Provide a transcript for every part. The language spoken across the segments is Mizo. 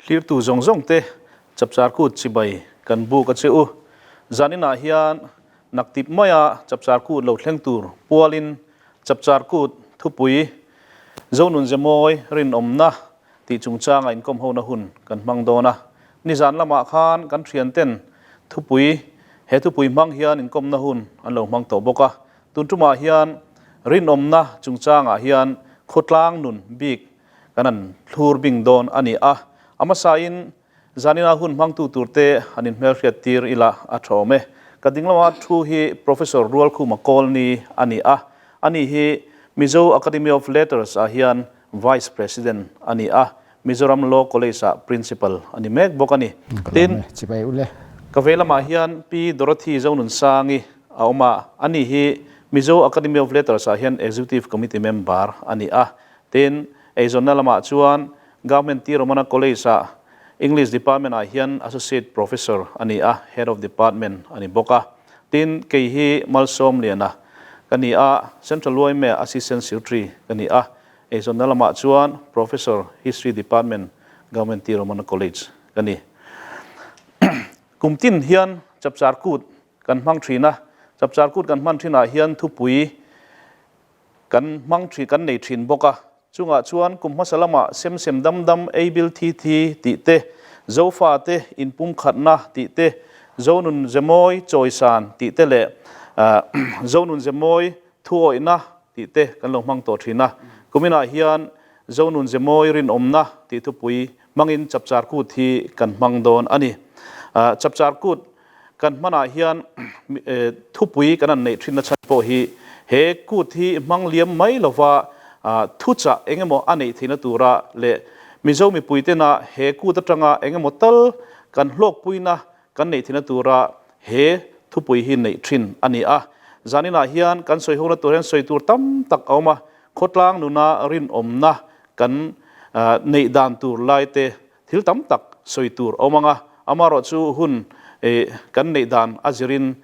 Hlirtu zawng zawng te Chapchar Kut chibai kan buk a che u. Zaninah hian naktip maia Chapchar Kut lo thleng tur pualin Chapchar Kut thupui Zonun Zemawi rinawmna tih chungchanga inkawm hona hun kan hmang dawn a. Nizan lamah khan kan thianten thupui he thupui hmang hian inkawmna hun an lo hmang tawh bawk a. Tun tumah hian rinawmna chungchangah hian khawtlang nun bik kan han thlur bing dawn a ni a. A hmasain zanina hun hmangtu turte han inhmelhriat tir ila a tha awm e. Ka dinglama thu hi Professor Rualkhuma Kawlni a ni a. Ani hi Mizo Academy of Letters ah hian Vice President a ni a, Mizoram Law College ah Principal a ni mek bawk a ni. Tin, ka vei lamah hian Pi Dorothy Zonunsangi a awm a, ani hi Mizo Academy of Letters ah hian Executive Committee member a ni a. Tin, eizawnna lamah chuan Government T Romana College ah English Department ah hian Associate Professor a ni a, Head of Department a ni bawk a. Tin, kei hi Malsawmliana ka ni a, Central yma Assistant Secretary ka ni a. Eizawnna lamah chuan Professor, History Department, Government T Romana College ka ni. Kum tin hian Chapchar Kut kan hmang thin a, Chapchar Kut kan hman thinah hian thupui kan hmang thin, kan nei thin bawk a. Chungah chuan kum hmasa lamah sem sem dam dam, ei bil thi thi tih te, Zofa te inpumkhatna tih te, Zonun Zemawi chawisan tih te leh Zonun Zemawi thuawihna tih te kan lo hmang tawh thin a. Kuminah hian Zonun Zemawi rinawmna tih thupui hmangin Chapchar Kut hi kan hmang dawn a ni. Chapchar Kut kan hmanah hian thupui kan han neih thinna chhan pawh hi he kut hi hmang liam mai lova thuchah engemaw a neih theihna tura leh Mizo mipuitena he kut atanga engemaw tal kan hlawkpuina kan neih theihna tura he thupui hi neih thin a ni a. Zaninah hian kan sawi hona tur hian sawi tur tam tak a awm a, khawtlang nuna rinawmna kan neih dan tur laite Thil tam tak sawi tur a awm ang a, amaherawhchu hun kan neih dan a zirin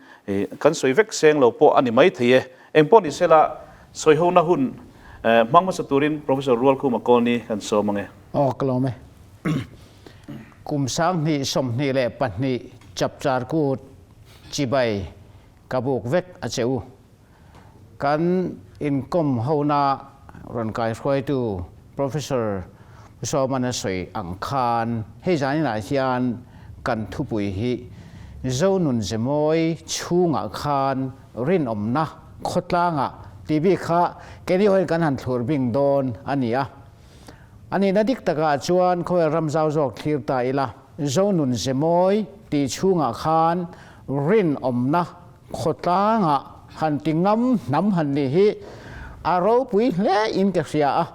kan sawi vek seng lo pawh a ni mai thei e. Engpawh ni sela, sawihona hun hmang hmasa turin Professor Rualkhuma Kawlni kan sawm ang e. Aw, ka lawm e. Kum 2022 Chapchar Kut chibai ka buk vek a che u. Kan inkawm hona rawn kaihruaitu Professor Pu Sawman a sawi ang khan hei zaninah hian kan thupui hi Zonun Zemawi chhungah khan rinawmna khawtlangah tih bik kha keini ho hian kan han thlur bing dawn a ni a. A nihna dik takah chuan khawvel ram zau zawk thlir ta ila Zonun Zemawi tih chhungah khan rinawmna Khawtlangah han ti ngam hnam han nih hi a ropui hle in ka hria a.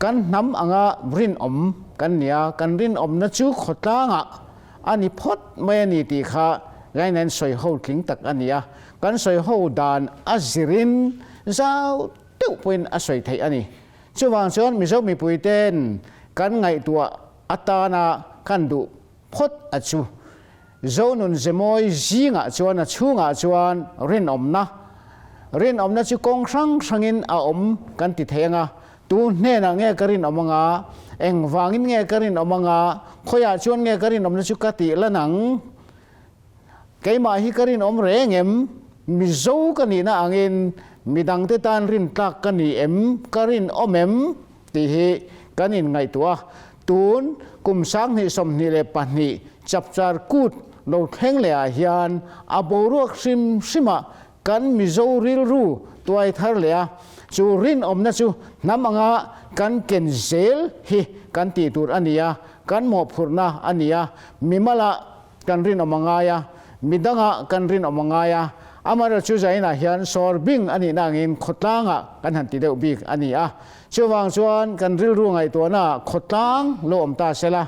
Kan hnam anga rinawm kan ni a, kan rinawmna chu khawtlangah a ni phawt mai a ni tih kha Gainain sawi ho tling tak a ni a. Kan sawi ho dan a zirin zau deuh pawhin a sawi theih a ni. Chuvang chuan Mizo mipuite'n kan ngaihtuah atana kan duh phawt a chu. Zonun Zemawi zingah chuan a chhungah chuan rinawmna, rinawmna chu kawng hrang hrangin a awm kan ti thei anga, tu hnenah nge ka rinawm anga, engvangin nge ka rinawm anga, khawiah chuan nge ka rinawmna chu ka tih lan ang, keimah hi ka rinawm reng em, Mizo ka nihna angin midangte tan rintlak ka ni em, ka rinawm em tih hi kan inngaihtuah a. Tun kum 2022 Chapchar Kut lo thleng leh ah hian a boruak hrim hrim ah kan Mizo rilru tuai thar leh a, chu rinawmna chu hnam anga kan ken zel hi kan tih tur a ni a, kan mawhphurhna a ni a, mimalah kan rinawm a ngai a, midangah kan rinawm a ngai a, amaherawhchu zainah hian sawr bing a nihna angin khawtlangah kan han ti deuh bik a ni a. Chuvang chuan kan rilru ngaihtuahnaah khawtlang lo awm ta se la,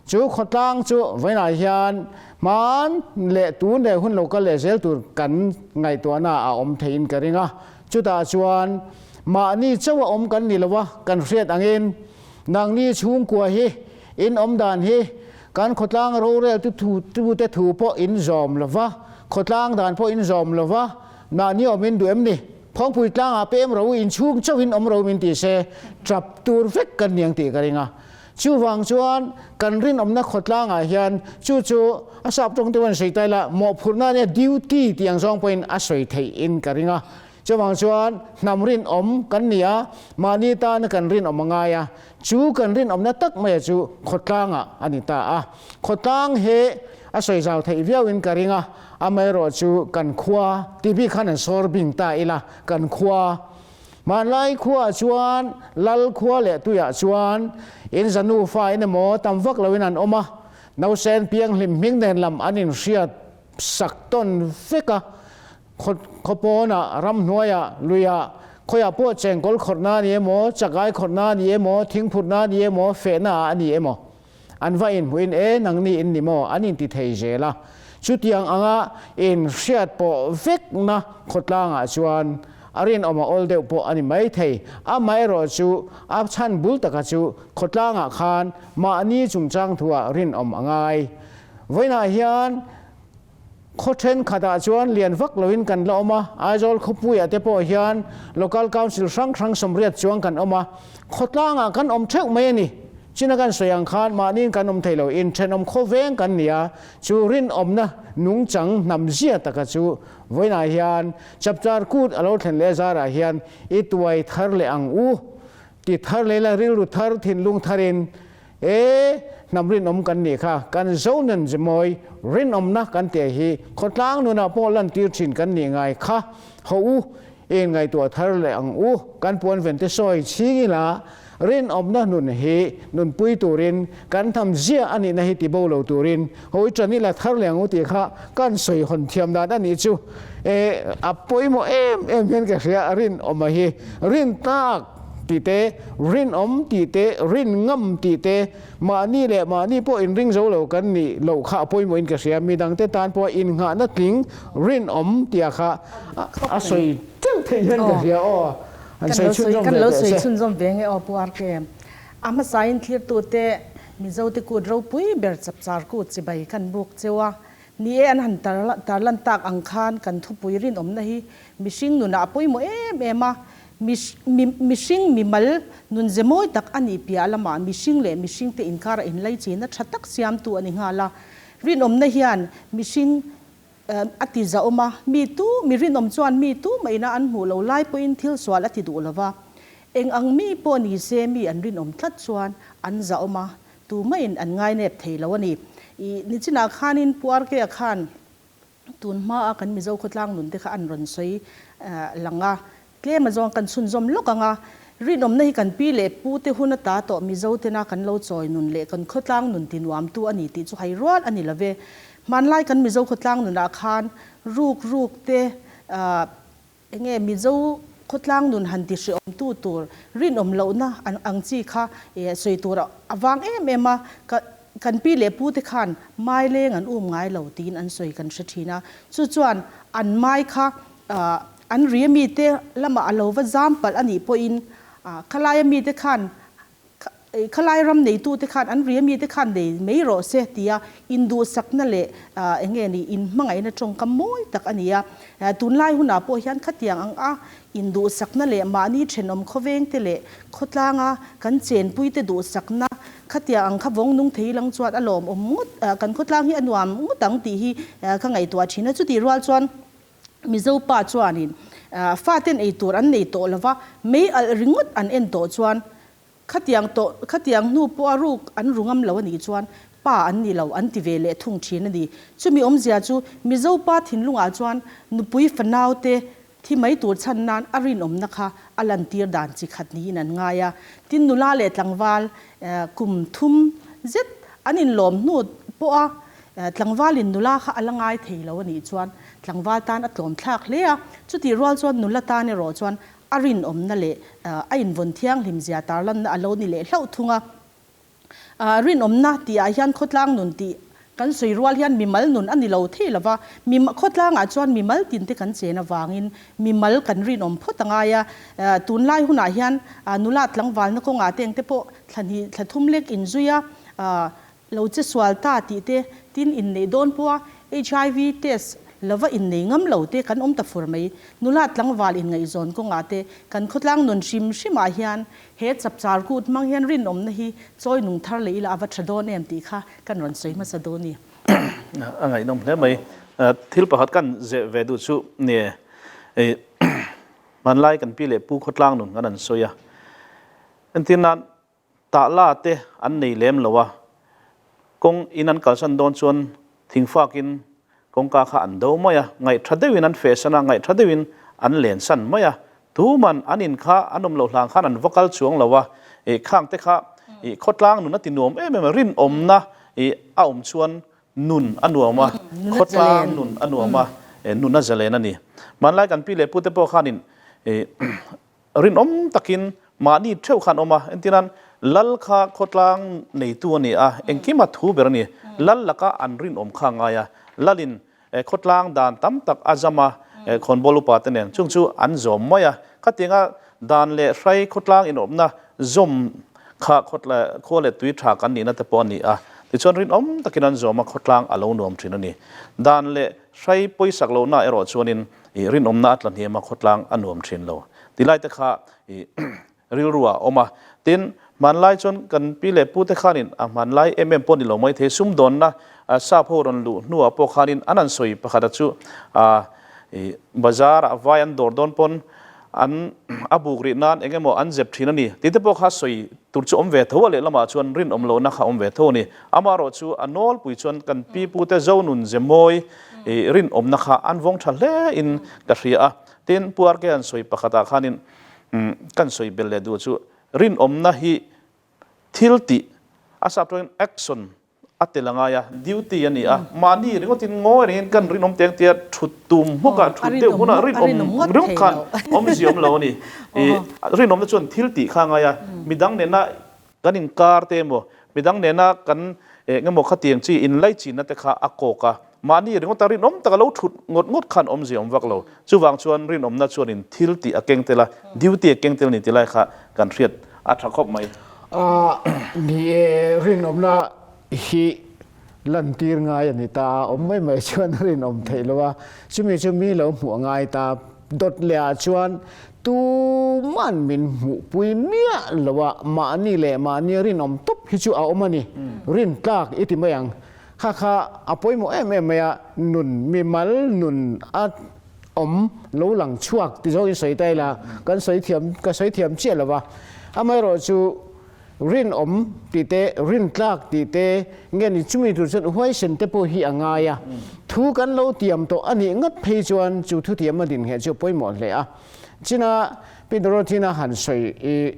chu khawtlang chu vawiinah hian hman leh tun leh hun lo kal leh zel tur kan ngaihtuahnaah a awm theiin ka ring a. Chutah chuan mahni chauha awm kan ni lo a, kan hriat angin nangni chhungkua hi in awm dan hi kan khawtlang rorel tu tute thu pawh in zawm lo va, khawtlang dan pawh in zawm lo va, mahni awm in duh em ni? Phawngpui tlangah pem ro inchhung chauhin awm ro min ti se, tap tur vek kan niang tih ka ring a. Chuvang chuan kan rinawmna khawtlangah hian chu chu a sap tawng deuh an sawi ta ila, mawhphurhna ania duty tih ang zawng pawhin a sawi theih in ka ring a. Chuvang chuan hnam rinawm kan ni a, mahni tana kan rinawm a ngai a, chu kan rinawmna tak maia chu khawtlangah a ni ta a. Khawtlang hi a sawi zau theih viau in ka ring a, amaherawh chu kan khua tih bik khan an sawr bing ta ila, kan khua Hmanlai khuaah chuan Lal khua leh tuiah chuan in za nufa in emaw tam vak loin an awm a, nausen pianghlim hming nen lam an inhriat sak tawn vek a, khawpawnah, ramhnuaiah, luiah, khawiah pawh chengkawl khawrhna a ni emaw, chakai khawrhna a ni emaw, thingphurhna a ni emaw, fehna ah a ni emaw. An va inhmuhin e nangni in ni maw an inti thei zel a. Chutiang anga inhriat pawh vekna khawtlangah chuan a rinawm a awl deuh pawh a ni mai thei. Amaherawh chu a chhan bul taka chu khawtlangah khan mahni chungchang thuah rinawm a ngai. Vawiinah hian Khaw thenkhatah chuan lian vak loin kan la awm a, Aizawl khawpuiah te pawh hian Local Council hrang hrang 80 chuang kan awm a, khawtlangah kan awm theuh mai a ni. China kan sawi ang khan mahniin kan awm thei lo, inthenawm khawveng kan ni a, chu rinawmna nungchang hnam zia taka chu vawiinah hian Chapchar Kut a lo thlen leh zarah hian i tuai thar leh ang u, ti thar leh ila rilru thar thinlung tharin E, hnam rinawm kan nih kha, kan zo nun zemawi rinawmna kan tih hi khawtlang nunah pawh lantir thin kan nih ngai kha. Ho u, i inngaihtuah thar leh ang u, kan puan vente sawi chhing ila rinawmna nun hi nunpui turin kan tham zia a nihna hi tibo lo turin ho i ṭan ila thar leh ang u tih kha kan sawi hawn thiam dan a nih chu. E, a pawimawh em em hian ka hria rinawma hi rintlak. Tih te, rinawm tih te, rin ngam tih te, mahni leh mahni pawh inring zo lo kan nih loh kha a pawimawhin ka hria. Midangte tan pawha innghahna tling rinawm tia kha a sawi teuh theih hian ka hria aw. Han sawi chhunzawm ve teh se. Kan lo sawi chhunzawm ve nge aw Pu RK. A hmasain thlirtute Mizote kut ropui ber chapchar kut chibai kan buk cheu a. Ni e, an han tarlan tak ang khan kan thupui rinawmna hi mihring nunah a pawimawh em em a, mihring mimal nun ze mawi tak a nih piah lamah mihring leh mihringte inkara inlaichina tha tak siamtu a ni nghal a. Rinawmna hian mihring a ti zahawm a, mi tu, mi rinawm chuan mi tu mahina an hmuh lo lai pawhin thil sual a ti duh lo va. Eng ang mi pawh ni se mi an rinawm tlat chuan an zahawm a, Tumahin an ngainep thei lo a ni. I nichinah khanin Pu RK-a khan tun hmaa kan Mizo khawtlang nun te kha an rawn sawi lang a, tlem azawng kan chhunzawm lawk ang a, rinawmna hi kan pi leh pu te hun ata tawh Mizo tena kan lo chawi nun leh kan khawtlang nun tinuamtu a ni tih chu hai rual a ni lo ve. Hmanlai kan Mizo khawtlang nunah khan ruk ruk te Enge Mizo khawtlang nun han ti hreawmtu tur rinawm lohna ang chi kha sawi tur a vang em em a, kan pi leh pu te khan mai leng an um ngai lo tiin an sawi kan hre thin a, chu chuan an mai kha an ri ami te lamah a lo va zam palh a nih pawhin khalaia mite khan Khalai ram neitute khan an ri amite khan nei mai rawh se tia induhsakna leh eng nge ni inhmangaihna tawngkam mawi tak a ni a. Tunlai hunah pawh hian khatiang ang a induhsakna leh mahni thenawm khawvengte leh khawtlanga kan chenpuite duhsakna khatiang ang kha vawng nung thei lang chuan a lawmawm ngawt kan khawtlang hi a nuam ngawt ang tih hi ka ngaihtuah thin a. Chutih rual chuan Mizo pa chuanin faten ei tur an nei tawh lova, mei alh ringawt an en tawh chuan khatiang tawh khatiang hnu pawha ruk an ru ngam lo a nih chuan pa an ni lo an ti ve leh thung thin a ni. Chumi awmzia chu Mizo pa thinlungah chuan nupui fanaute thi mai tur chhan nan a rinawmna kha a lantir dan chi khat niin an ngai a. Tin nula leh tlangval kum thum zet an inlawm hnu pawha Tlangvalin nula kha a la ngai thei lo a nih chuan tlangval tan a tlawm thlak hle a, chutih rual chuan nula tan erawh chuan a rinawmna leh a invawn thianghlim zia tarlanna a lo ni leh hlauh thung a. Rinawmna tihah hian khawtlang nun tih kan sawi rual hian mimal nun a ni lo thei lo va, khawtlangah chuan mimal tinte kan chen avangin mimal kan rinawm phawt a ngai a. Tunlai hunah hian nula tlangvalna kawngah te engte pawh thla hnih thla thum lek inzui a, Lo che sual ta tih te tin inneih dawn pawha HIV test Lova innei ngam lo te kan awm ta fur mai. Nula tlangval inngaihzawn kawngah te kan khawtlang nun hrim hrimah hian he chapchar kut hmang hian rinawmna hi chawi nung thar leh ila a va tha dawn em tih kha kan rawn sawi hmasa dawn i. A ngaihnawm hle mai. Thil pakhat kan zeh ve duh chu nie hmanlai kan pi leh pu khawtlang nun kan han sawi a. Entir nan Tah la te an nei lem lo a, kawng in an kalsan dawn chuan thingfakin kawngka kha an do mai a, ngaihtha deuhin an fehsan a, ngaihtha deuhin an lensan mai a, tuman an in kha an awm loh hlang khan an va kal chuang lo a, ih khang te kha ih khawtlang nun a ti nuam em em a, rinawmna ih a awm chuan nun a nuam a, khawtlang nun a nuam a, nun a zalen a ni. Hmanlai kan pi leh pute pawh khanin ih Rinawm takin mahni theuh khan awm a, entirnan Lal kha khawtlang neitu a ni a, engkima thu ber a ni. Lal laka an rinawm kha a ngai a, Lalin khawtlang dan tam tak a zam a, khawnbawl upa te nen chung chu an zawm mai a. Khatianga dan leh hrai khawtlang inawmna zawm kha khua leh tui tha kan nihna te pawh a ni a, tichuan rinawm takin an zawm a, khawtlang a lo nuam thin a ni. Dan leh hrai pawisak lohna erawh chuanin I rinawmna a tla hniam a, khawtlang a nuam thin lo. Tilai te kha i rilru ah a awm a. Tin, hmanlai chuan kan pi leh pu te khanin a hmanlai em em pawh ni lo mai thei, sumdawnna sap ho rawn luh hnuah pawh khanin an han sawi pakhat a chu i bazar ah vai an dawr dawn pawn an a buk rih nan eng emaw an zep thin a ni tih te pawh kha sawi tur chu awm ve tho a, lehlamah chuan rinawm lohna kha awm ve tho a ni. Amaherawh chu a nawlpui chuan kan pi pu te Zonun Zemawi i rinawmna kha an vawng tha hle in ka hria a. Tin, Pu RK an sawi pakhatah khanin kan sawi bel leh duh chu rinawmna hi thil tih a sap tawngin action a tel a ngai a, duty a ni a, mahni ringawtin ngawi rengin kan rinawm teng tia thut tum hmukah thut deuh hmunah rinawm ringawt khan awmzia awm lo a ni. I rinawmna chuan thil tih kha a ngai a, midang nena Kan inkar te emaw, midang nena kan eng emaw khatiang chi inlaichinna te kha a kawk a, mahni ringawta rinawm taka lo thut ngawt ngawt khan awmzia awm vak lo. Chuvang chuan rinawmna chuanin thil tih a keng tel a, duty a keng tel ni ti lai kha kan hriat a tha khawp mai. A, ni e, rinawmna hi lantir ngai a ni ta a, awm mai mai chuan a rinawm theih lo a, chumi chu mi lo hmuh a ngai ta. Dawt leh ah chuan tuman min hmuhpui miah lo a, mahni leh mahni rinawm tawp hi chu a awm a ni, rin tlak i ti mai ang. Kha kha a pawimawh em em mai a, nun mimal nun a awm lo lang chhuak ti zawngin sawi ta ila, kan sawi thiam ka sawi thiam chiah lo va. Amaherawhchu Rinawm tih te, rintlak tih te, nge ni chumi tur chuan huaisen te pawh hi a ngai a. Thu kan lo tiam tawh a nih ngat phei chuan chu thutiam a dinheh chu a pawimawh hle a. China Pi Dorothy-na han sawi i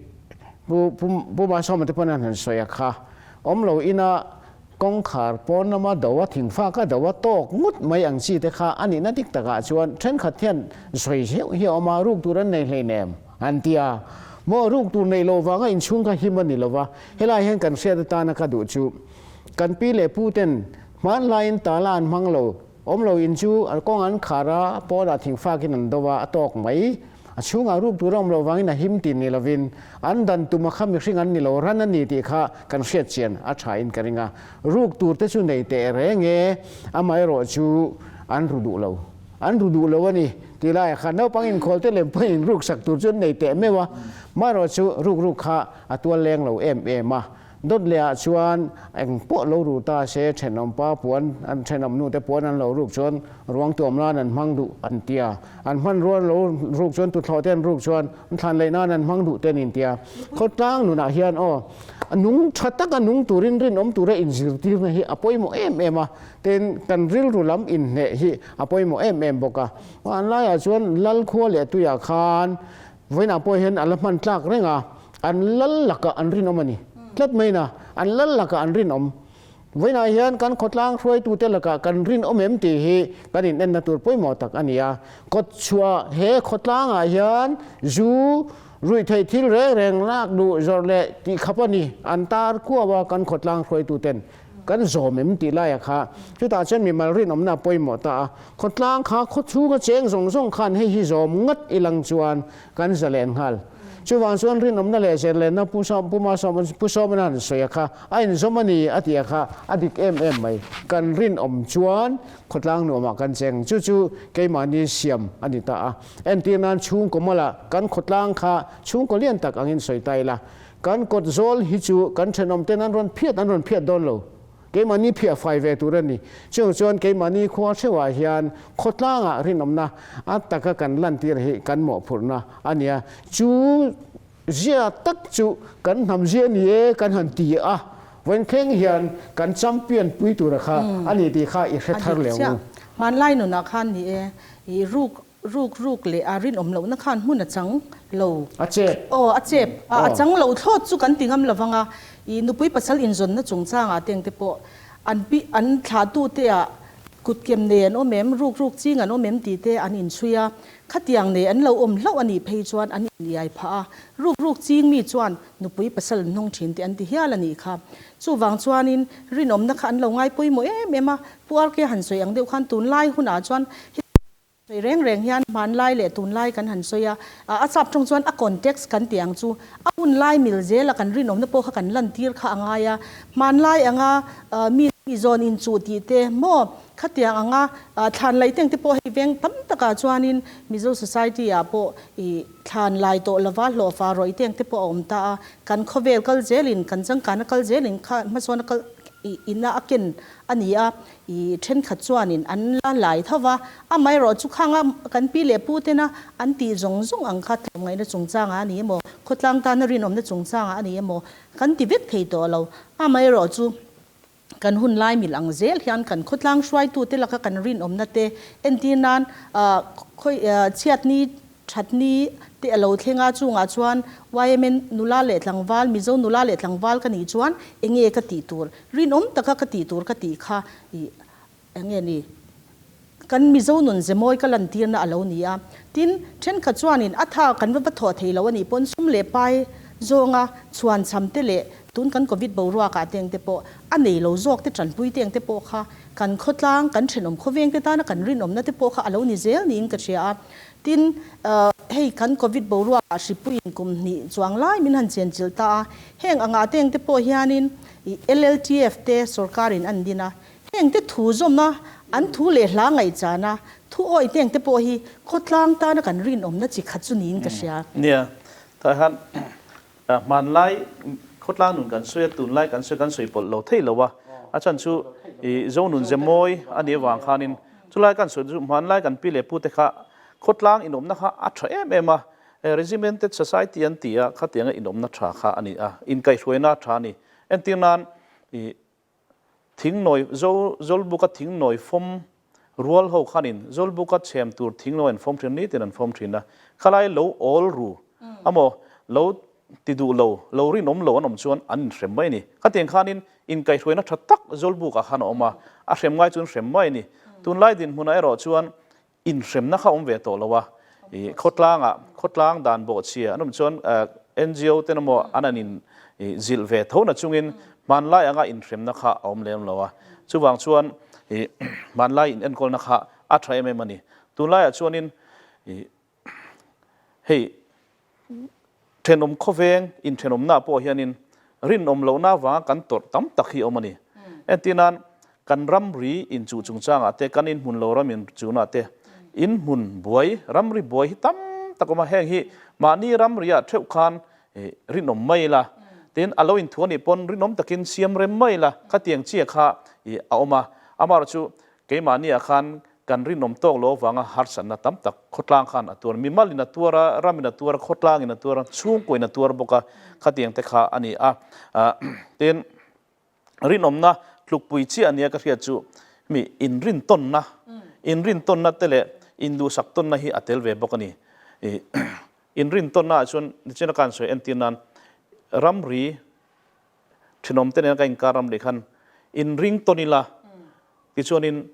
Pu Pu Masawma te pawn an han sawi a kha. Awm lo ina kawngkhar pawn lama do a thingfak a do a tawk ngut mai ang chi te kha a nihna dik takah chuan thenkhat hian sawi zeuh hi a awm a, ruk tur an nei hleinem. An ti a, Maw ruk tur neih loh vanga inchhung kha him a ni lo va, helai hian kan hriat atana ka duh chu kan pi leh pu ten hmanlaiin tala an hmang lo, awm lo in chu kawng an khar a, pawnah thingfakin an do a, a tawk mai. A chhungah ruk tur a awm loh vangin a him tih ni lovin an dan tuma kha mihring an ni lo, ran a ni tih kha kan hriat chian a tha in ka ring a. Ruk tur te chu nei teh reng e, amaherawh chu an ru duh lo. An ru duh lo a ni tih laiah khan naupang inkhawl te lem pawhin in ruk sak tur chu an nei teh meuh a, maherawh chu ruk ruk kha a tual leng lo em em a. Dawt lehah chuan eng pawh lo ru ta se thenawm pa puan an thenawm nu te puan an lo ruk chuan ruang tuam nan an hmang duh an ti a, an hmanrua an lo ruk chuan tuthlawh te an ruk chuan an thlan leh nan an hmang duh te an inti a. Khawtlang nunah hian aw nung tha taka nung turin rinawm tura inzirtirna hi a pawimawh em em a. Tin, kan rilru lam inhneh hi a pawimawh em em bawk a. An laiah chuan lal khua leh tuiah khan vawiinah pawh hian a la hman tlak reng a, an lal lakah an rinawm a ni tlat mai na, an lal lakah an rinawm. Vawiinah hian kan khawtlang hruaitute lakah kan rinawm em tih hi kan inenna tur pawimawh tak a ni a. Kawtchhuah he khawtlangah hian zu ruihtheih thil reng reng lak duh zawrh leh tih khap a ni, an tar kuau a kan khawtlang hruaituten. Kan zawm em tih laia kha chutah chuan mimal rinawmna a pawimawh ta a, khawtlang kha khaw chhunga cheng zawng zawng khan hei hi zawm ngat i lang chuan kan za len nghal. Chuvang chuan rinawmna leh zirlenna Pu Pu Sawmana han sawi a kha a inzawm a ni a tih a kha a dik em em mai. Kan rinawm chuan khawtlang nuamah kan cheng. Chu chu keimahni siam a ni ta a. Entir nan chhungkaw mawlah kan khawtlang kha chhungkaw lian tak angin sawi ta ila. Kan kawt zawl hi chu kan thenawm ten an rawn phiat an rawn phiat dawn lo. Keimahni phiah fai ve tur a ni. Chung chuan keimahni khua hreuhah hian khawtlangah rinawmna a taka kan lantir hi kan mawhphurhna a nia. Chu zia tak chu kan hnam zia ni e kan han ti a, vawinkhleng hian kan champion pui tura kha a ni tih kha i hre thar leh ang u. Hmanlai nunah khan ni e, i ruk Ruk ruk leh a rinawm lohna khan hmun a chang lo. A chep. Aw, a chep. A chang lo thlawt chu kan ti ngam lo vang a, i nupui pasal inzawnna chungchangah te engte pawh an pi an thlahtute ah kutkem nei an awm em, ruk ruk ching an awm em tih te an inchhui a, khatiang nei an lo awm hlauh a nih phei chuan an iniai phah a, ruk ruk ching mi chuan nupui pasal an hnawng thin tih an ti hial a nih kha. Chuvang chuanin rinawmna kha an lo ngai pawimawh em em a, Pu RK han sawi ang deuh khan tunlai hunah chuan Sawi reng reng hian hmanlai leh tunlai kan han sawi a, a chap tawng chuan a context kan tih ang chu a hunlai mil zela kan rinawmna pawh kha kan lantir kha a ngai a, hmanlai anga mi mi zawn inchuh tih te maw khatiang anga thlan laih teng te pawh hei veng tam takah chuanin Mizo society ah pawh i thlan lai tawh lova hlawhfa rawih teng te pawh a awm ta a, kan khawvel kal zelin kan changkana kal zelin kha hmasawn a kal ina a ken a ni a. I thenkhat chuanin an la lai tho va, amaherawh chu khanga kan pi leh pu tena an tih zawng zawng ang kha tlawmngaihna chungchangah a ni emaw, khawtlang tana rinawmna chungchangah a ni emaw kan ti vek thei tawh lo. Amaherawh chu kan hun lai mil ang zel hian kan khawtlang hruaitute laka kan rinawmna te entir nan khawi chhiatni thatni te a lo thleng a, chungah chuan YMN nula leh tlangval, Mizo nula leh tlangval ka nih chuan enge ka tih tur? Rinawm taka ka tih tur ka tih kha ih enge ni? Kan Mizo nun ze mawi ka lantirna a lo ni a. Tin, thenkhat chuanin a tha kan va va thawh thei lo a nih pawn sum leh pai zawnga chhuan cham te leh tun kan Covid boruakah te engte pawh a nei lo zawk te tanpui te engte pawh kha kan khawtlang, kan thenawm khawveng te tana kan rinawmna te pawh kha a lo ni zel niin ka hria a. Tin, hei kan Covid boruakah hripuiin kum hnih chuang lai min han chenchilh ta a, heng angah te engte pawh hianin LLTF te sorkarin an din a, hengte thu zawmna, an thu leh hla ngaihchana thu awih te engte pawh hi khawtlang tana kan rinawmna chi khat chu niin ka hria. Nia, tah hian hmanlai khawtlang nun kan sawi a, tunlai kan sawi kan sawi pawlh lo thei lo a, a chhan chu i Zonun ze mawi a nih avang khanin chulai kan sawi chu hmanlai kan pi leh pute kha khawtlang inawmna kha a tha em em a, regimented society an ti a, khatianga inawmna tha kha a ni a, inkaihhruaina a tha a ni. Entir nan i Thingnawi, Zawlbuka thingnawi fawm rual ho khanin Zawlbuka chhem tur thingnawi an fawm thin, nitin an fawm thin a. Khalai lo awl ru amaw, lo ti duh lo, lo rinawm lo an awm chuan an inhrem mai a ni. Khatiang khanin inkaihhruaina tha tak Zawlbukah khan a awm a, a hrem ngai chu an hrem mai a ni. Tunlai dinhmunah erawh chuan inhremna kha awm ve tawh lo a, i khawtlangah khawtlang dan bawhchhia an awm chuan NGO ten emaw an an in zilh ve tho na chungin hmanlai anga inhremna kha a awm lem lo a, chuvang chuan i hmanlai in enkawlna kha a tha em em a ni. Tunlaiah chuanin i hei Thenawm khawveng inthenawmna pawh hianin rinawm lohna avanga kan tawrh tam tak hi a awm a ni. Entirnan, kan ramri inchuh chungchangah te, kan inhmun lo ram inchuhnaah te, inhmun buai, ramri buai hi tam tak a awm a. Heng hi mahni ramriah theuh khan rinawm mai ila, tin a lo inthu a nih pawn rinawm takin siam rem mai ila, khatiang chiah kha a awm a. Amaherawhchu keimahniah khan Kan rinawm tawk lo avanga harsatna tam tak khawtlang khan a tuar. Mimalin a tuar a, ramin a tuar a, khawtlangin a tuar a, chhungkuain a tuar bawk a, khatiang te kha a ni a. Tin, rinawmna tlukpui chiah ania ka hriat chu mi inrintawnna, inrintawnna te leh induhsak tawnna hi a tel ve bawk a ni. Inrintawnna ah chuan nichina ka han sawi entir nan ramri thenawmte nena ka inkar ramri khan inring tawn ila tichuanin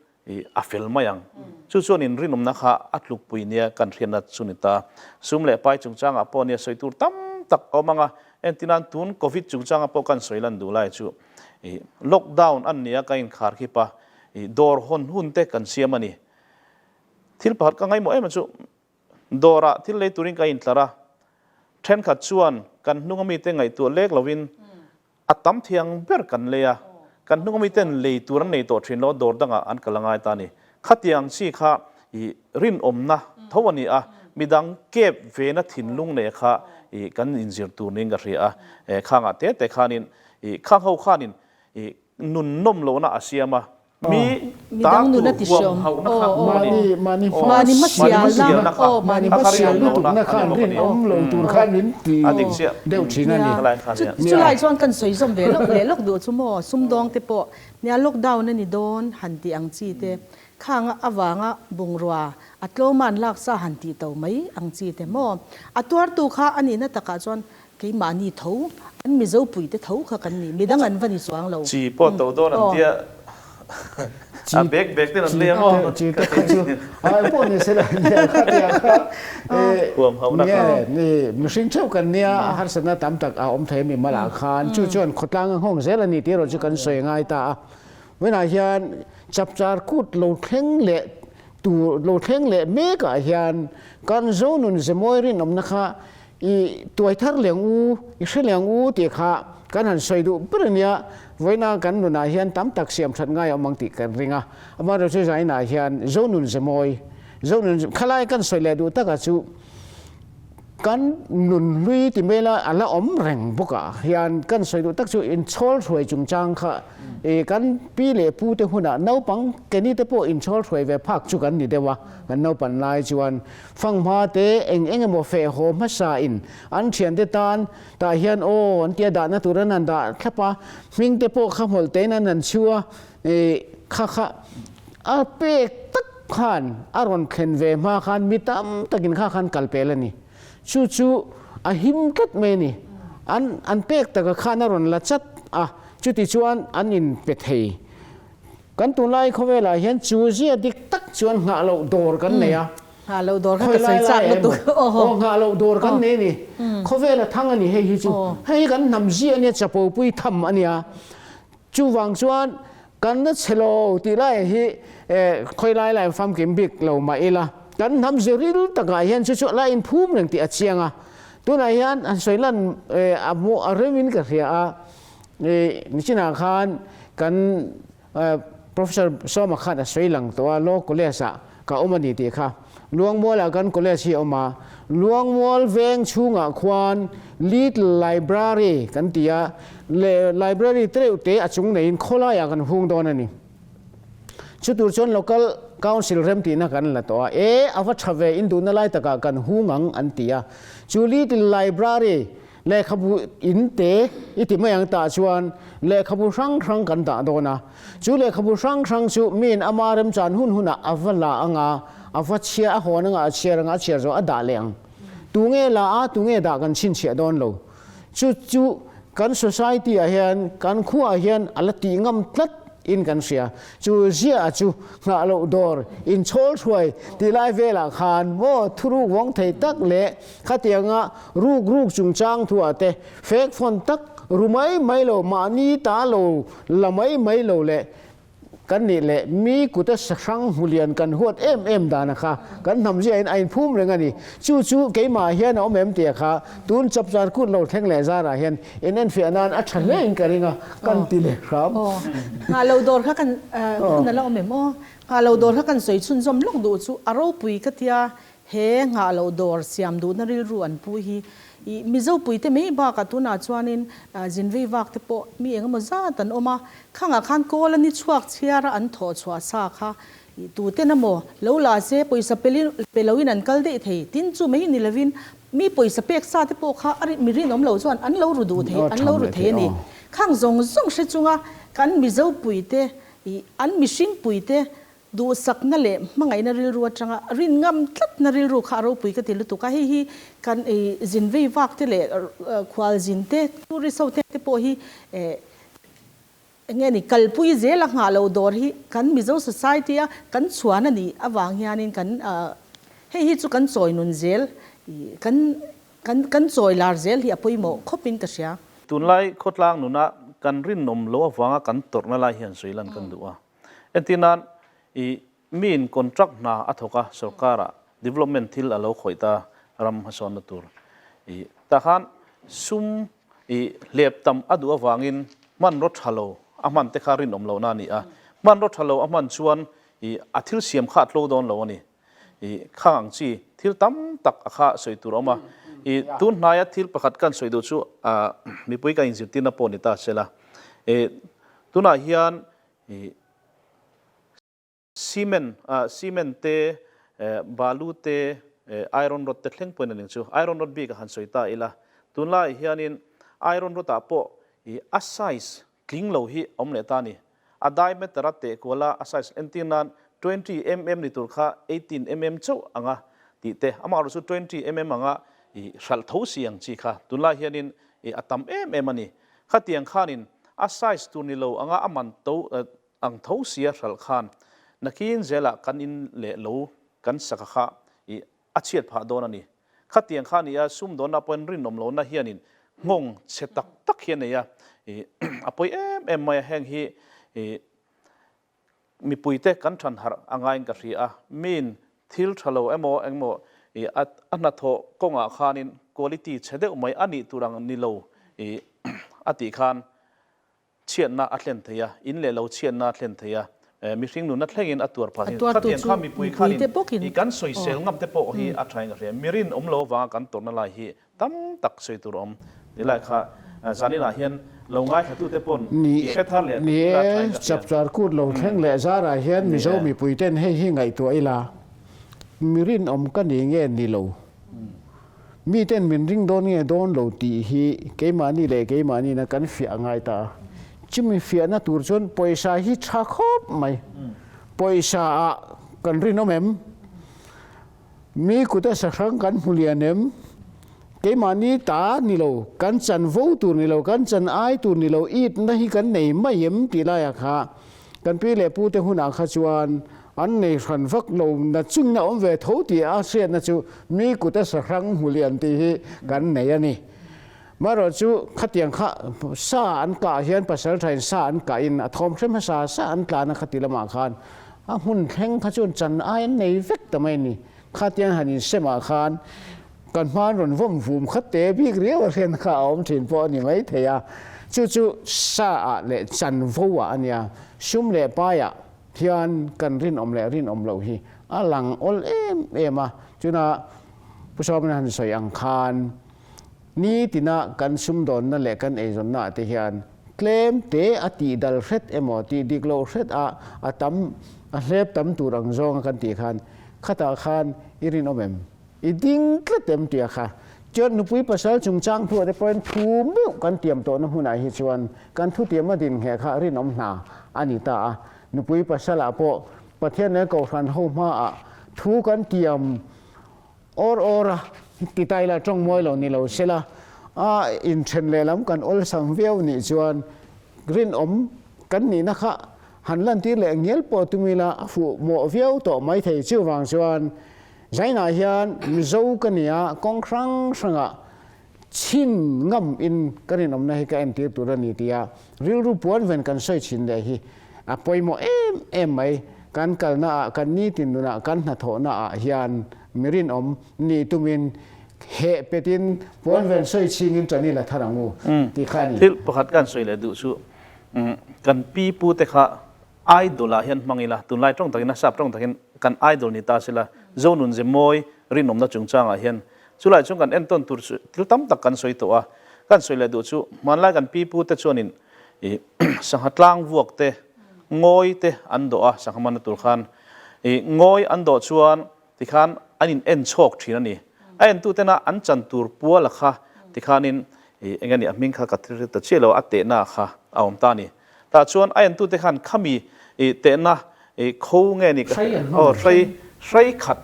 a fel mai ang. Chu chuan inrinawmna kha a tlukpui nia kan hriatna chu ni ta. Sum leh pai chungchangah pawh nia sawi tur tam tak a awm ang a, entirnan tun Covid chungchangah pawh kan sawi lan duh lai chu lockdown an nia ka inkhar khip a, dawr hawn hun te kan siam a ni. Thil pakhat ka ngaimawh em chu dawrah thil lei turin ka intlar a. Thenkhat chuan kan hnunga mite ngaihtuah lek loin a tam thiang ber kan lei a, kan hnunga miten lei tur an nei tawh thin lo, dawr dangah an kal a ngai ta a ni. Khatiang chi kha i rinawmna tho a ni a, midang kep vena thinlung nei kha i kan inzir tur niin ka hria a, khangah te te khanin i khang ho khanin i nun nawm lohna a siam a, Mi ta tur huam hauhna kha mahni mahni hmasialna kha mahni hmasial lutukna kha an rinawm lo tur khan min ti deuh thin a ni. Chulai chuan kan sawi zawm ve lawk leh lawk duh chu maw sumdawng te pawh nia lockdown a ni dawn han tih ang chi te khang avanga bungrua a tlawma an laksa han tih to mai ang chi te maw a tuartu kha a nihna takah chuan Keimahni tho, an Mizo puite tho kha kan ni, midang an va ni chuang lo. Chi pawh to dawn an tia, a bek bek ten an lei ang aw. Chi te kha chu ai pawh ni sela nia kha tia kha huam hauhna kha. Nge mihring theuh kan nia a harsatna tam tak a awm thei a mi malah khan chu chuan khawtlang a nghawng zel a ni tih erawh chu kan sawi ngai ta a. Vawiinah hian chapchar kut lo thleng leh tur lo thleng leh mekah hian kan Zonun Zemawi rinawmna kha I tuai thar leng u, i hre leng u tih kha kan han sawi duh ber a nia, vawiina kan nunah hian tam tak siam that ngai a awm ang tih kan ring a, amaherawhchu zainah hian Zonun Zemawi, Zonun khalai kan sawi leh duh takah chu kan nun hlui ti mai la a la awm reng bawkah hian kan sawi duh tak chu inchhawl hruai chungchang kha i kan pi leh pu te hunah naupang keni te pawh inchhawl hruai ve phak chu kan ni deuh a, kan naupan lai chuan Fanghma te eng eng emaw feh haw hmasa in an thiante tan tah hian aw an tia dahna tur an han dah thlap a, hming te pawh kha hmawlh tein an han chhu a, ih kha kha a pek tak khan a rawn thlen ve hma khan mi tam takin kha khan kal pel a ni. Chu chu a him tlat mai a ni. An an pek taka khan a rawn la chat a, chuti chuan an in pe thei. Kan tunlai khawvelah hian chu zia dik tak chuan nghah loh dawr kan nei a. Nghah loh dawr kha ka sawi chak lutuk. Aw nghah loh dawr kan nei a ni. Khawvel a thang a ni hei hi chu. Hei hi kan hnam zia a nia chapopui tham a nia. Chuvang chuan kan na chhe lo tih lai hi khawilai lai famkim bik lo mah ila kan hnam zia ril takah hian chu chu a la inphum reng tih a chiang a. Tunah hian han sawi lan a remin ka hria a. Nichinah khan kan Professor Sawma khan a sawi lang tawh a, Law College ah ka awm a ni tih kha. Luangmual ah kan college hi a awm a, Luangmual veng chhungah khuan Little Library kan ti a, library tereuh te a chung neiin khawlaiah kan hung dawn a ni. Chu tur chuan Local Council remtihna kan la tawh a, e a va tha ve, induhna lai takah kan hung ang an ti a. Chu Little Library Lehkhabu in te i ti mai ang tah chuan lehkhabu hrang hrang kan dah dawn a. Chu lehkhabu hrang hrang chu miin ama remchan hun hunah a va la ang a, a va chhia, a hawn anga a chhiar anga a chhiar zawh a dah leh ang. Tunge la a, tunge dah kan chhinchhiah dawn lo. Chu chu kan society ah hian, kan khuaah hian a la tih ngam tlat in kan hria. Chu ziah chu nghah loh dawr inchhawl hruai tih lai velah khan maw thuruk vawng thei tak leh Khatianga ruk ruk chungchang thuah te fek fawn tak ru mai mai lo, mahni ta lo la mai mai lo leh kan nih leh mi kuta sahrang hmulian kan huat em em dana kha kan hnam ziahin a inphum reng a ni. Chu chu keimah hian a awm em tia kha tun chapchar kut lo thleng leh zarah hian in enfiah nan a tha hle in ka ring a, kan ti leh hram. Aw, nghah lo dawr kha kan hun a la awm em aw? Nghah lo dawr kha kan sawi chhunzawm lawk duh chu a ropui ka tia He nghah loh dawr siam duhna rilru an pu hi i Mizo puite mai bakah tunah chuanin zinvei vak te pawh mi eng emaw zat an awm a, khangah khan kawl a ni chhuak chhiar a an thawh chhuah sa kha i tuten emaw lo la se pawisa pe loin an kal daih thei tin chu mai ni lovin mi pawisa pek sa te pawh kha a mi rinawm lo chuan an lo ru duh thei an lo ru thei a ni. Khang zawng zawng hre chunga kan Mizo puite i an mihring puite Duhsakna leh hmangaihna rilru atanga rin ngam tlatna rilru kha a ropui ka ti lutuk a, hei hi kan zin vei vak te leh khual zin te, tourist ho te pawh hi eng nge ni kalpui zel a nghah loh dawr hi kan Mizo society a kan chhuan a nih avang hianin kan hei hi chu kan chawi nun zel kan kan kan chawi lar zel hi a pawimawh khawpin ka hria. Tunlai khawtlang nuna kan rinawm loh avanga kan tawrhna lai hian sawi lan kan duh a. Entir nan, i miin contract hna a thawk a, sorkarah development thil a lo khawih ta ram hmasawnna tur. I tah khan sum i hlep tam a duh avangin hmanraw tha lo a hman te kha rinawm lohna a ni a. Hmanraw tha lo a hman chuan i a thil siam kha a tlo dawn lo a ni. I khang ang chi thil tam tak a kha sawi tur a awm a. I tun hnaia thil pakhat kan sawi duh chu mipui kan inzirtirna pawh ni ta sela. I tunah hian i Cement, cement te, balu te, iron rod te thleng pawhin a ning chu. Iron rod bik a han sawi ta ila, tunlaiah hianin iron rod ah pawh i a size tling lo hi a awm leh ta a ni. A diameter a teh kual a, a size entir nan 20 mm ni tur kha 18 mm chauh anga tih te, amaherawhchu chu 20 mm anga i hralh tho si ang chi kha tunlai hianin i a tam em em a ni. Khatiang khanin a size tur ni lo anga a man to Ang tho sia hralh khan nakin zelah kan in leh lo kan saka kha i a chhiat phah dawn a ni. Khatiang kha nia sumdawnna pawhin rinawm lohna hianin nghawng chhe tak tak hi a nei a, i a pawi em em mai a, heng hi i mipuite kan than harh a ngaiin ka hria a, miin thil tha lo emaw engmaw i a hnathawh kawngah khanin quality chhe deuh mai a nih tur ang ni lo i a tih khan Chhiatna a thlen thei a, in leh lo chhiatna a thlen thei a, mihring nunna thlengin a tuar phah thin. Khatiang kha mipui khanin i kan sawisel ngam te pawh hi a thain ka hria. Mirin awm lo avanga kan tawrhna lai hi tam tak sawi tur a awm. Ti lai kha zaninah hian lo ngaithlatute pawn i hre thar leh Ni ila thain e, ka hria. Chapchar kut lo thleng leh zarah hian Mizo mipuiten hei hi ngaihtuah ila, mirin awm ka ni nge ni lo? Miten min ring dawn nge dawn lo tih hi keimahni leh keimahniina kan fiah a ngai ta a. Chumi fiahna tur chuan pawisa hi tha khawp mai. Pawisa ah kan rinawm em? Mi kuta sahrang kan hmu lian em? Keimahni ta ni lo, kan chan vo tur ni lo, kan chan ai tur ni lo, itna hi kan nei mai em tih laiah kha Kan pi leh pute hunah kha chuan an nei hran vak lo na chungin a awm ve tho tih a hriatna chu mi kuta sahrang hmu lian tih hi kan nei a ni. Marawh chu khatiang kha sa an kah hian pasal thain sa an kahin a thawm hre hmasa sa an tlan a khati lamah khan a hmun thleng kha chuan chan ai an nei vek ta mai a ni. Khatiang han insemah khan kan hmaan rawn vawm vum khat te bik riau a hriatna kha a awm thin pawh a ni mai thei a. Chu chu sa ah leh chanvo ah a nia. Sum leh pai ah hian kan rinawm leh rinawm loh hi a lang awl em em a. Chuna Pu Sawmina han sawi ang khan nitina kan sumdawnna leh kan eizawnna ah te hian tlem te a tih dal hret emaw tih dik loh hret ah a tam a hlep tam tur ang zawng a kan tih khan Khatah khan i rinawm em? I ding tlat em? tia kha chuan nupui pasal chungchang thuah te pawhin thu meuh kan tiam tawhna hmunah hi chuan kan thutiam a din ngheh kha rinawm hna a ni ta a. Nupui pasalah pawh Pathian leh Kohhran ho hmaah thu kan tiam awr awr a, ti ta ila tawng mawi lo ni lo sela a inthen lehlam kan awlsam viau nih chuan Rinawm kan nihna kha han lantir leh ngial pawh tum ila a fuh mawh viau tawh mai thei. Chuvang chuan Zainah hian Mizo ka nia kawng hrang hrangah chhin ngam in ka rinawmna hi ka entir tur a ni tia rilru puan ven kan sawi chhin leh hi a pawimawh em em mai. Kan kalna ah, kan nitin nunah, kan hnathawhna ah hian mi rinawm nih tumin Heh petin puan ven sawi chhingin ṭan i la thar ang u tih kha a ni. Thil pakhat kan sawi leh duh chu kan pi pu te kha idol ah hian hmang ila, tunlai tawng takin a sap tawng takin kan idol ni ta sela, Zonun ze mawi rinawmna chungchangah hian chulai chuan kan entawn tur chu thil tam tak kan sawi tawh a, kan sawi leh duh chu hmanlai kan pi pu te chuanin ih sangha tlang vuak te ngawi te an dawh a, sangha manna tur khan ih ngawi an dawh chuan Tikhan an in en chhawk thin a ni. A entutena an chan tur puala kha tikhanin ih eng ania hming kha ka thil ta chiah lo a tehna kha a awm ta a ni. Tah chuan a entute khan khami ih tehna ih kho nge ni ka aw hrei hrei khat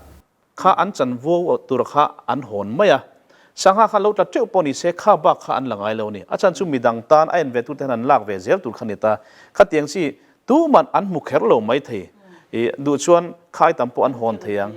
kha an chan vuau tur kha an hawn mai a. Sangha kha lo tla teuh pawh ni se kha bak kha an la ngai lo a ni. A chan chu midang tan a en ve tute hian an lak ve zel tur kha ni ta. Khatiang chi Tuman an hmu kher lo mai thei. I duh chuan khai tam pawh an hawn thei ang,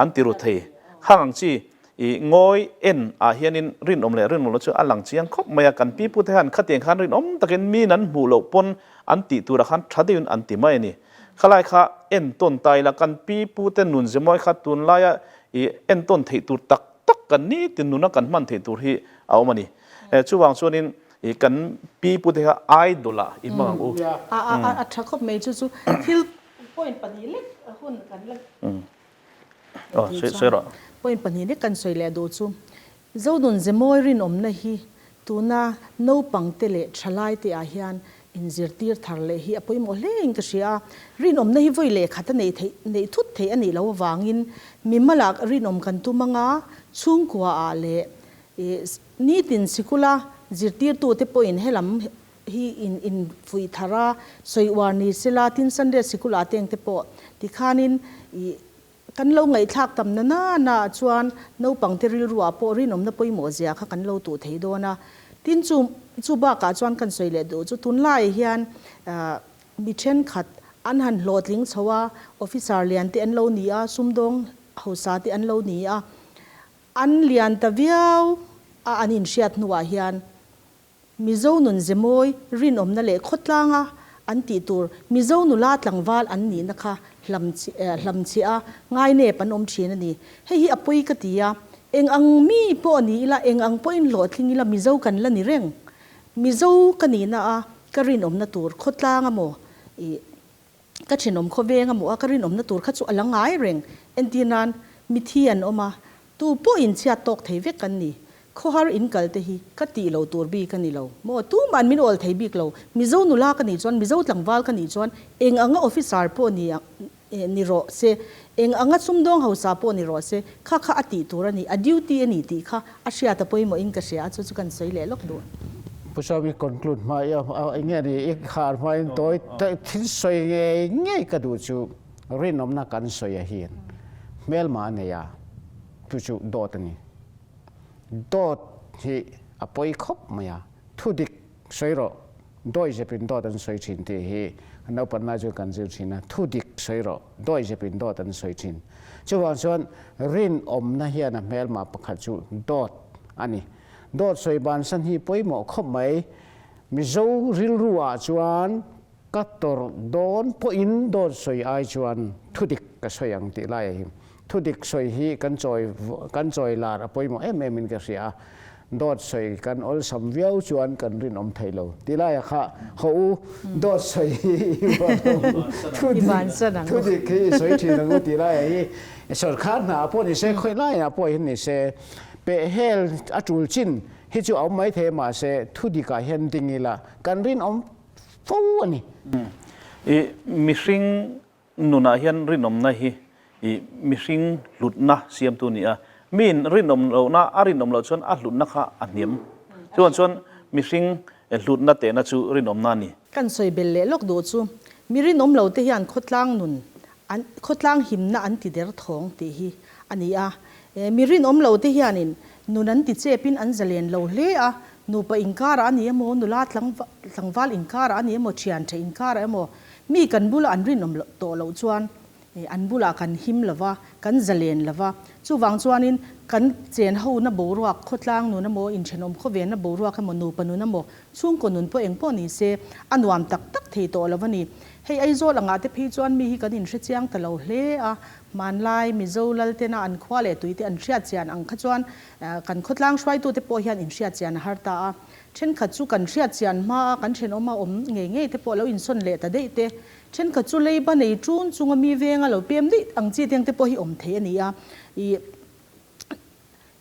an ti ru thei. Khang ang chi i ngawi en ah hianin rinawm leh rinawm lo chu a lang chiang khawp mai a. Kan pi pute hian khatiang khan rinawm takin min an hmuh loh pawn an tih turah khan tha deuhin an ti mai a ni. Khalai kha entawn ta ila kan pi pute nun ze mawi kha tunlaia i entawn theih tur tak tak. kan nitin nuna kan hman theih tur hi a awm a ni. Chuvang chuanin kan pi pute kha idol ah i hmang ang u. A tha khawp mai chu chu thil point pahnih lek hun kan la tih chuan point pahnih lek kan sawi leh duh chu Zonun Zemawi rinawmna hi tuna naupangte leh thalaite ah hian inzirtir thar leh hi a pawimawh hle in ka hria a. Rinawmna hi vawi leh khat a neih theih neih thut theih a nih loh avangin mimalak rinawm kan tum anga chhungkua ah leh Nitin sikula zirtirtute pawhin helam hi in infuih thar a, sawi uar ni sela, tin Sunday sikula tengte pawh tikhanin ih kan lo ngaihthlak tam na na na ah chuan naupangte rilruah pawh rinawmna pawimawh zia kha kan lo tuh thei dawn a. Tin chu chu bakah chuan kan sawi leh duh chu tunlaiah hian mi thenkhat an han hlawhtling chho a, officer lian te an lo ni a, sumdawng hausa te an lo ni a, An lian ta viau a an inhriat hnuah hian Mizo nun zemawi rinawmna leh khawtlanga an tih tur Mizo nula tlangval an nihna kha hlamchhiah a ngainep an awm thin a ni. Hei hi a pawi ka ti a, eng ang mi pawh ni ila, eng ang pawhin hlawhtling ila Mizo kan la ni reng. Mizo ka nihna a ka rinawmna tur khawtlanga maw ih Ka thenawm khawveng a hmuh a, ka rinawmna tur kha chu a la ngai reng. Entir nan, mithi an awm a, tu pawh inchhiat tawk thei vek kan ni. Khawhar in kal te hi ka tih lo tur bik a ni lo. Maw, tumah an min awl thei bik lo. Mizo nula ka nih chuan, Mizo tlangval ka nih chuan eng anga officer pawh ni ni rawh se, eng anga sumdawng hausa pawh ni rawh se, kha kha a tih tur a ni, a duty a ni tih kha A hriat a pawimawh in ka hria a, chu chu kan sawi leh lawk duh. Pu Sawm i conclude hma i eng nge ni i khar hma in tawi thil sawi ngei ngei ka duh chu rinawmna kan sawi a hian hmelma a nei a chu chu dawt a ni. Dawt hi a pawi khawp mai a, thudik sawi rawh Dawi zepin dawt an sawi thin tih hi naupan lai chuan kan zir thin a, thu dik sawi rawh, dawi zepin dawt an sawi thin. Chuvang chuan rinawmna hian a hmelma pakhat chu dawt a ni. Dawt sawi bansan hi pawimawh khawp mai. Mizo rilru ah chuan ka tawrh dawn pawhin dawt sawi ai chuan thu dik ka sawi ang tih lai a hi. Thu dik sawi hi kan chawi kan chawi lar a pawimawh em em in ka hria a. Dawt sawi kan awlsam viau chuan kan rinawm thei lo. Ti laia kha haw u, dawt sawi hi i buat ang u, thu dik thu dik hi i sawi thin ang u ti laia hi sorkar hna ah pawh ni se, khawi lai ah pawh hian ni se, peh hel a tul chin hi chu a awm mai thei a mahse thu dik ah hian ding ila kan rinawm fo a ni. I mihring Nunah hian rinawmna hi i mihring hlutna siamtu a ni a. Miin rinawm lohna a rinawm loh chuan a hlutna kha a hniam. Chuvang chuan mihring hlutna tehna chu rinawmna a ni. Kan sawi belh leh lawk duh chu mi rinawm lo te hian khawtlang nun an khawtlang himna an ti der thawng tih hi a ni a. Mi rinawm lo te hianin nun an ti chepin an zalen lo hle a, nupa inkarah a ni emaw, nula tlangval inkarah a ni emaw, thian tha inkarah emaw, Mi kan bula an rinawm tawh loh chuan an bulah kan him lo va, kan zalen lo va. Chuvang chuanin kan chen hona boruak, khawtlang nun emaw, inthenawm khawvenna boruak emaw, nupa nun emaw, chhungkaw nun pawh eng pawh ni se, a nuam tak tak thei tawh lo a ni. Hei Aizawl angah te phei chuan mi hi kan inhre chiang ta lo hle a, hmanlai Mizo lal tena an khua leh tuite an hriat chian ang kha chuan kan khawtlang hruaitute pawh hian inhriat chian a har ta a. Thenkhat chu kan hriat chian hma a kan thenawm a awm ngei ngei te pawh lo insawn leh ta daih te, thenkhat chu leiba nei ṭun chunga mi venga lo pem daih ang chi teng te pawh hi awm thei a ni a. Ih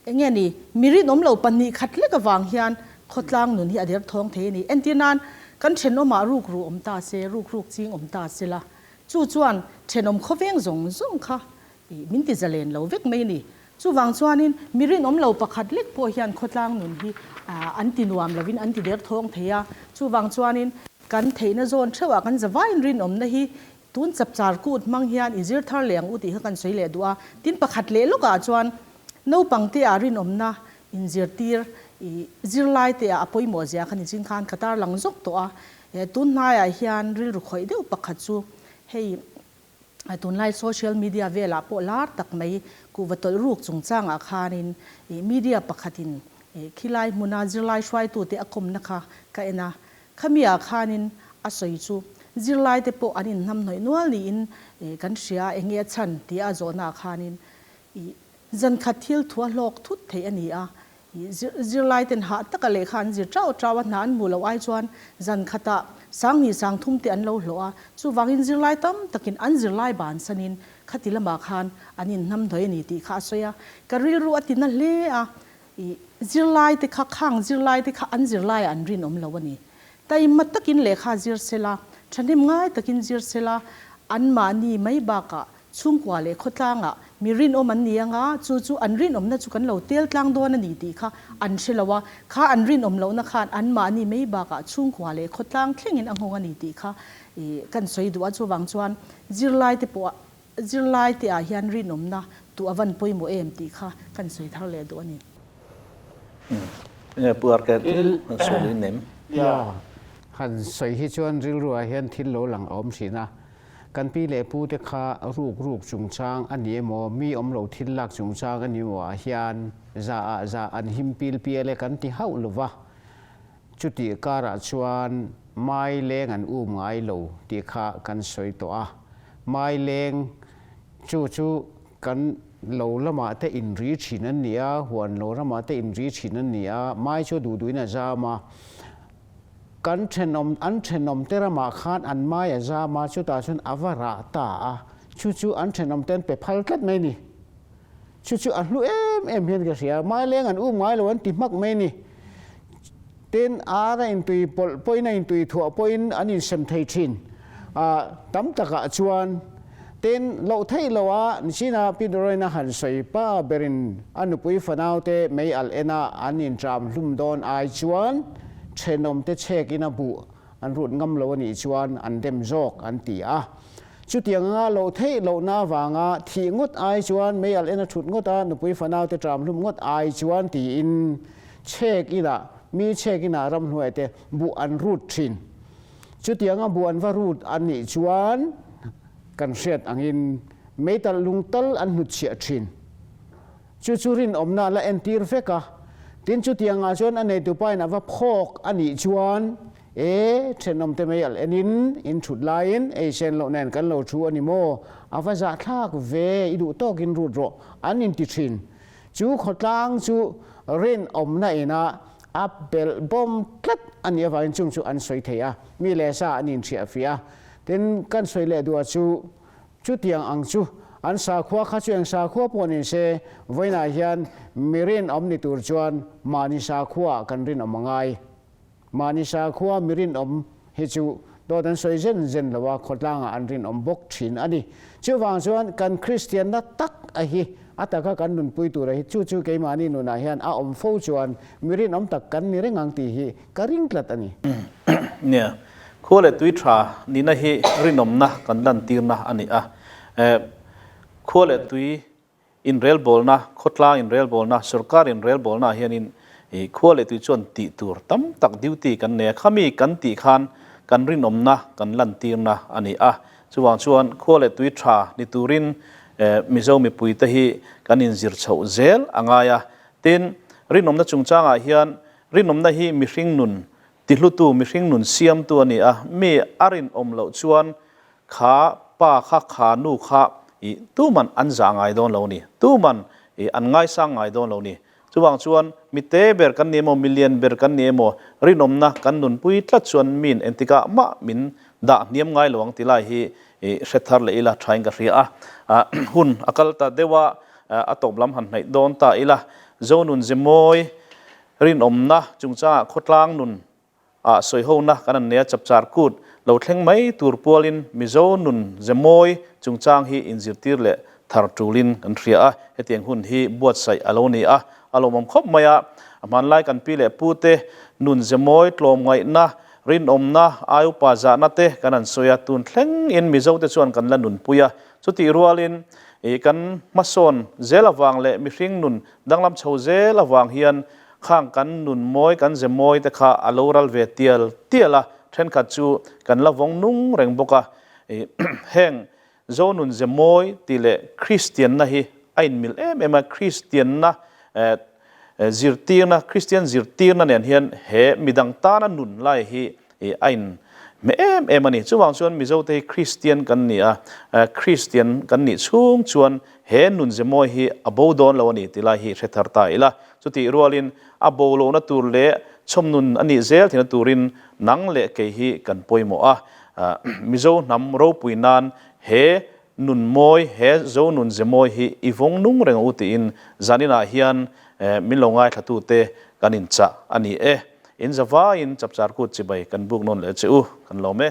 eng nge ni, mi rinawm lo pahnih khat lek avang hian khawtlang nun hi a derthawng thei a ni. Entir nan kan thenawmah rukru awm ta se, rukruk ching awm ta se la, chu chuan thenawm khawveng zawng zawng kha ih min ti zalen lo vek mai a ni. Chuvang chuanin mi rinawm lo pakhat lek pawh hian khawtlang nun hi an ti nuam lovin an ti derthawng thei a. Chuvang chuanin kan theihna zawn theuhah kan zavaiin rinawmna hi tun chapchar kut hmang hian i zir thar leh ang u tih kha kan sawi leh duh a. Tin pakhat leh lawkah chuan naupangte ah rinawmna inzirtir i zirlai te ah a pawimawh zia kha nichin khan ka tarlang zawk tawh a. Tun hnaiah hian rilru khawih deuh pakhat chu hei Tunlai social media velah pawh lar tak mai kuhva tawlh ruk chungchangah khanin media pakhatin khilai hmuna zirlai hruaitute a kawmna kha ka en a. Khamiah khanin a sawi chu zirlaite pawh an inhnamhnawih nual niin kan hria eng nge a chhan tia a zawhnaah khanin. Zan khat thil thu a hlawk thut theih a ni a, zirlai ten hah taka lehkha an zir chau chau a, hna an hmuh loh ai chuan zan khatah 2000 3000 te an lo hlawh a, chuvangin zirlai tam takin an zirlai bansanin khati lamah khan an inhnamhnawih a ni tih kha a sawi a, ka rilru a tina hle a, zirlai te kha khang zirlai te kha an zirlaiah an rinawm lo a ni. Taima takin lehkha zir sela, thahnem ngai takin zir sela, anmahni mai bakah Chhungkua leh khawtlangah mi rinawm an ni anga, chu chu an rinawmna chu kan lo tel tlang dawn a ni tih kha an hre lo a, kha an rinawm lohna khan anmahni mai bakah chhungkua leh khawtlang thlengin a nghawng a ni tih kha kan sawi duh a, chuvang chuan zirlaite pawh zirlaite ah hian rinawmna tuh a van pawimawh em tih kha kan sawi thar leh duh a ni. Enge Pu Arke han sawi luih nem? Ya, han sawi hi chuan rilru ah hian thil lo lang a awm thin a, Kan pi leh pu te kha ruk ruk chungchang a ni emaw, mi awm lo thil lak chungchang a ni emaw ah hian za ah za an him pil pial e kan ti hauh lo va. Chutih karah chuan mai leng an um ngai lo tih kha kan sawi tawh a. Mai leng chu chu kan lo lamah te inri thin an ni a, huan lo ramah te inri thin an ni a, mai chu duh duhin a zam a. Kan thenawm, an thenawm te ramah khan an mai a zam a, chutah chuan a va rah ta a, chu chu an thenawm te an pe phal tlat mai a ni. Chu chu a hlu em em hian ka hria, mai leng an um ngai lo an ti hmak mai a ni. Tin, ar a intui pawlh pawhin a intui thuah pawhin an insem thei thin. A tam takah chuan tin, loh theih loh a nichinah Pi Doroina han sawi pa berin a nupui fanaute mei alh ena an inṭam hlum dawn ai chuan ṭhenawmte chhekin a buh an rut ngam lo a nih chuan an dem zawk an ti a. Chutiang anga loh theih lohna avanga thih ngawt ai chuan mei alh ena ṭhut ngawt a nupui fanaute ṭam hlum ngawt ai chuan tiin chhek inah mi chhek inah ramhnuaite buh an rut ṭhin. Chutianga buh an va rut a nih chuan kan hriat angin meitalh lung tal an hnutchhiah thin. Chu chu rinawmna a la entir vek a. Tin, chutiangah chuan a neitupain a va phawk a nih chuan, E, thenawmte mei alh enin in thut laiin ei sen loh nen kan lo thu a ni maw? A va zahthlak ve, i duh tawkin rut rawh, an inti thin. Chu khawtlang chu rinawmna inah a belh bawm tlat a nih avangin chung chu an sawi thei a, mi leh sa an inhriah fiah a. Tin, kan sawi leh duah chu chutiang ang chu an sakhua kha chu eng sakhua pawh ni se, vawiinah hian mi rinawm ni tur chuan mahni sakhuaah kan rinawm a ngai. Mahni sakhua mi rinawm hi chu dawt an sawi zen zen lo a, khawtlangah an rinawm bawk thin a ni. Chuvang chuan kan Kristianna tak a hi a taka kan nunpui tura hi chu chu keimahni nunah hian a awm fo chuan mi rinawm tak kan ni reng ang tih hi ka ring tlat a ni. Nia, khua leh tui tha nihna hi rinawmna kan lantirna a ni a. Khua leh tui Inrelbawlna, khawtlang inrelbawlna, sorkar inrelbawlna ah hianin ih khua leh tui chuan tih tur tam tak duty kan nei a, khami kan tih khan kan rinawmna kan lantirna a ni a. Chuvang chuan khua leh tui tha ni turin Mizo mipuite hi kan inzir chhoh zel a ngai a. Tin, rinawmna chungchangah hian rinawmna hi mihring nun tihlutu, mihring nun siamtu a ni a, mi a rinawm loh chuan Kha pa kha kha nu kha i tuman an zah ngai dawn lo ni, tuman i an ngaisang ngai dawn lo ni. Chuvang chuan mi te ber kan ni emaw, mi lian ber kan ni emaw, rinawmna kan nunpui tlat chuan min entikah mah min dah hniam ngai lo ang ti lai hi i hre thar leh ila thain ka hria a. Hun a kal ta deuh a, a tawp lam han hnaih dawn ta ila. Zonun Zemawi rinawmna chungchangah khawtlang nun Ah sawihona kan an nei a, chapchar kut lo thleng mai tur pualin Mizo nun ze mawi chungchang hi inzirtir leh thar tulin kan hria a, hetiang hun hi buatsaih a lo ni a, a lawmawm khawp mai a, hmanlai kan pi leh pute nun ze mawi tlawmngaihna, rinawmna, aiupa zahna te kan an sawi a, tun thlengin Mizo te chuan kan la nunpui a, chutih rualin ih kan hmasawn zel avang leh mihring nun danglam chho zel avang hian Khang kan nun mawi, kan ze mawi te kha a lo ral ve tial tial a, thenkhat chu kan la vawng nung reng bawk a. Heng Zonun ze mawi tih leh Kristianna hi a inmil em em a, Kristianna zirtirna, Kristian zirtirna nen hian he midang tana nun lai hi a in Hmeh em em a ni. Chuvang chuan Mizote hi Kristian kan ni a, Kristian kan nih chhung chuan he nunze mawi hi a bo dawn lo a ni ti lai hi hre thar ta ila. Chutih rualin a bo lohna tur leh chhawmnun a nih zel theihna turin nang leh kei hi kan pawimawh a. Mizo hnam ropui nan he nun mawi, he zo nunze mawi hi i vawng nung reng u tiin zaninah hian min lo ngaithlatute kan inchah a ni e. In zavaiin Chapchar Kut chibai kan buk nawn leh che u, kan lawm e.